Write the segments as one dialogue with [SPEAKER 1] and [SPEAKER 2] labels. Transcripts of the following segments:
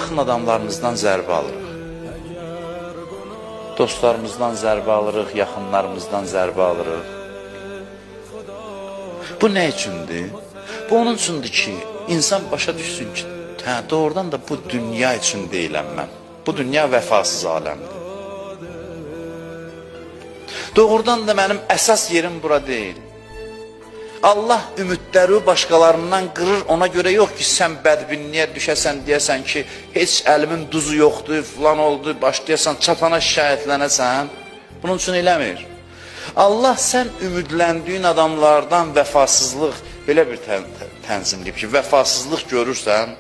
[SPEAKER 1] yaxın adamlarımızdan zərbə alırıq. Dostlarımızdan zərbə alırıq, yaxınlarımızdan zərbə alırıq. Bu nə üçündür? Bu onun üçündür ki, insan başa düşsün ki, hə, doğrudan da bu dünya üçün deyiləm mən. Bu dünya vəfasız aləmdir. Doğrudan da mənim əsas yerim bura deyil. Allah ümidləri başqalarından qırır, ona görə yox ki, sən bədbinliyə düşəsən, deyəsən ki, heç əlimin duzu yoxdur, filan oldu, başlayasan, çatana şikayətlənəsən. Bunun üçün eləmir. Allah sən ümidləndiyin adamlardan vəfasızlıq, belə bir tənzimləyib ki, vəfasızlıq görürsən,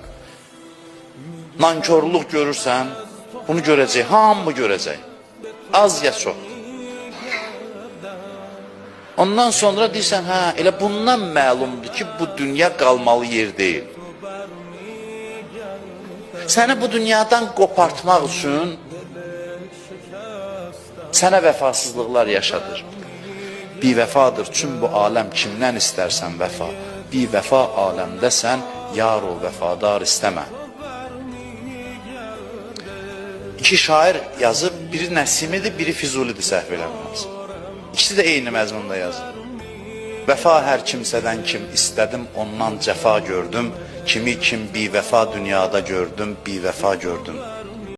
[SPEAKER 1] nankorluq görürsən, bunu görəcək, hamı görəcək, az ya çox. Ondan sonra deyirsən, hə, elə bundan məlumdur ki, bu dünya qalmalı yer deyil. Səni bu dünyadan qopartmaq üçün sənə vəfasızlıqlar yaşadır. Bivəfadır çün bu aləm kimdən istərsən vəfa. Bivəfa aləmdə sən yar ol vəfadar istəmə. İki şair yazıb, biri Nəsimidir, biri Füzulidir, səhv eləmirəmsə. İkisi də eyni məzmunda yazıb. Vəfa hər kimsədən kim istədim, ondan cəfa gördüm. Kimi kim bivəfa dünyada gördüm, bivəfa gördüm.